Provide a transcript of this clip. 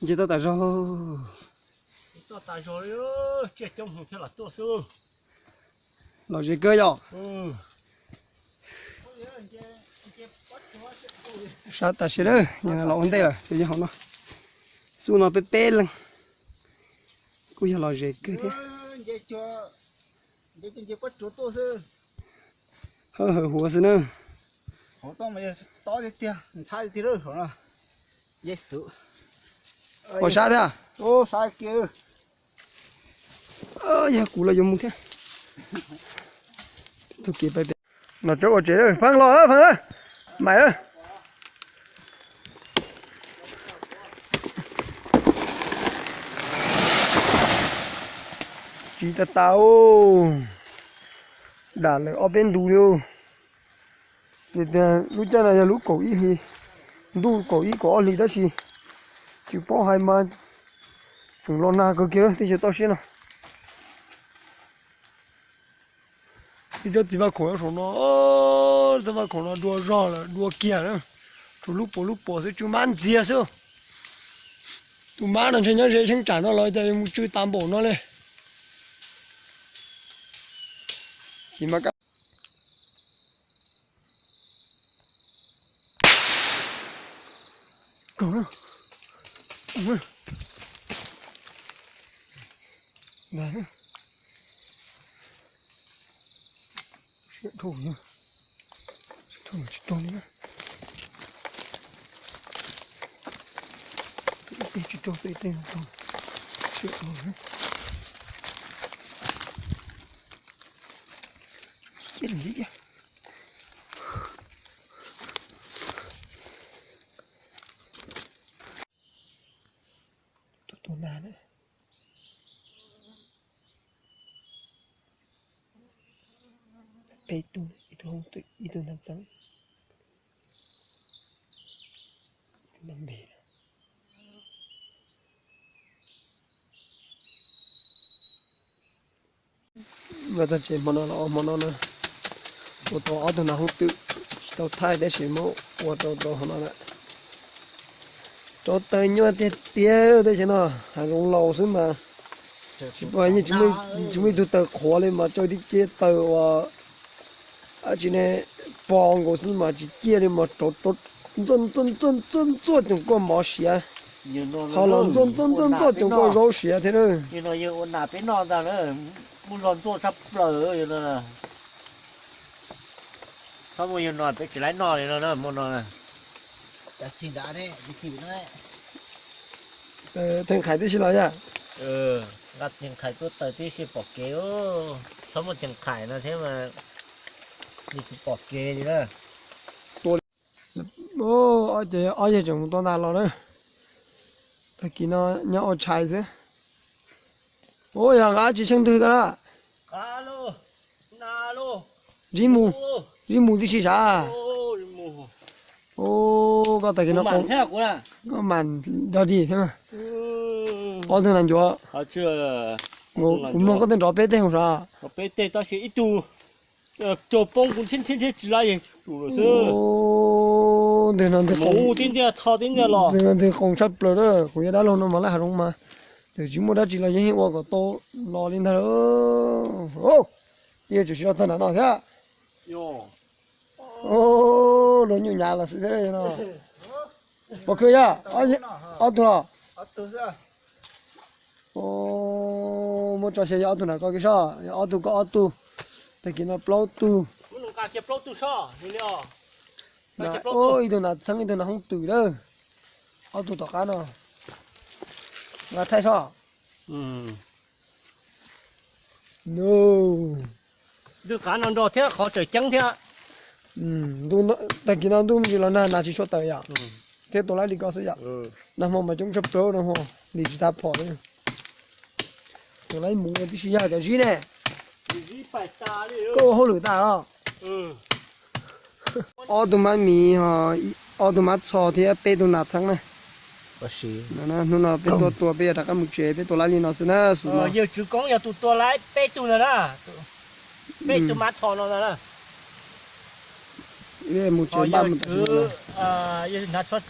Nce toj tas zog. Toj tas zog li, tsiaj coob heev thiab los tuaj xwb. Lom zem kawg yom. Sab tas siab lawm, los ua ntej lawm, ces yog hauv no. Xub no peb peb leeg. Kuj yog lom zem kawg thiab. Hawb hawv huav xwb na. Ua sab thiab. Yog kuv los yuav mus thiab. Tug kev pais pem no tsob ua tsev lawm, Feeb los Feeb, Maim lawm. Tsis tas tas, dam lawm ob peb ntu li. Ces tias lub caij no yog lub kaum ib hli, ntuj kaum ib kaum ob hlis tab sis tsis paub hais mas tseem los nag kawg kiag lawm teb chaws toj siab no. Ib tsob txiv vaj khaum saum no, tsob vaj khaum no dua zog lawm dua kiag na, tshuav lub puas lub puas xwb, tsw mab ntxiag xwb. Tus mab no ntshe nyob ze cheeb tsam no los cas mus tsw tas npaum no li. Tus tus nag na, peb tug, ib tug hoob twm, ib tug nag txeeb. Npe Mus txog tsev hmo no los hmo no na, ua tau ob tug nas hoob twm, tsis tau thaij tab sis muab ua rau rau hauv no lawm. Rau taws nyuaj tiag tiag tej tsev no, hav zoov laus xwb mas, tsis muaj ib tug taws qhuav li mas, tsuas tib ce taws uas dab tsi ne, pos nkaus xwb mas tsis ciaj li mas, rov ntxuaj ntxuaj ntxuaj ntxuaj tsoom koj mov siav, ho los ntxuaj ntxuaj ntxuaj ntxuaj tsoom koj zaub siav thiab na. Ua nas peb noj ntag na, muaj zog ntxuaj tshaj plaws no. Txhob muaj yawg no peb tsis laib noj li no na, muaj no. Theej Qhais tib si los yog? Nqa Theej Qhais tuaj taws tib si pom kev, txhob muaj Theej Qhais no thiab mas, nws tsis pom kev li na. Ces ob yawg tseem mus tua nas los na. Tag kis no nyob ua tshais xwb. Ua yog nqa tsis tsheej twg tau na. Zib mus, zib mus tib si sav. Koj tag kis no koj mas dog dig thiab. Ob tug nas ncuav. Kuv mloog koj tej nrov peb teg mus sav. Peb teg tab sis ib tug rau poob kuv ntshiab ntshiab tsis laib xwb. Ntwg no ntwg qoos tib ntxiag tho tib ntxiag los. Ntwg no ntwg qoos tshaj plaws na, kuv yog dab laug no mas laj hav zoov mas txawm tsis muaj dab tsi los yeej ua kom tau los li ntag. Yog tsum tsis tau tag nrho no thiab. Luag nyuj nyav los xwb thiab no. Ua khw yog ob tug los. Muab tso sia yog ob tug na, koj kiag soj, yog ob tug koj ob tug. Tag kis no plaub tug. Ib tug nas txheeb ib tug nas hoob twm lawm. Ob tug tom qab no. Nqa thaij soj. Nws qav no nrog thiab qhov tseem ceeb thiab. Tag kis no ntuj me ntsis los nag nas tsis tshua tawm yom, thiab tua laib li ko xwb yom. Nag hmo mas coob tshaj plaws nag hmo, ntim tsis tag phom li. Tua laib mus tib si yog cov zib ne. Koj ua hauj lwm tas los? Ob tug mab miv, ob tug mab txho thiab peb tug nas txheeb na. Hnub no peb tuaj tua peb yuav rov qab mus tsev, peb tua laib li no xwb na. Yawg Tswv Koob yog tus tua laib peb tug ntag na, peb tug mab txho no ntag na. Mus tsev npaj mus tas.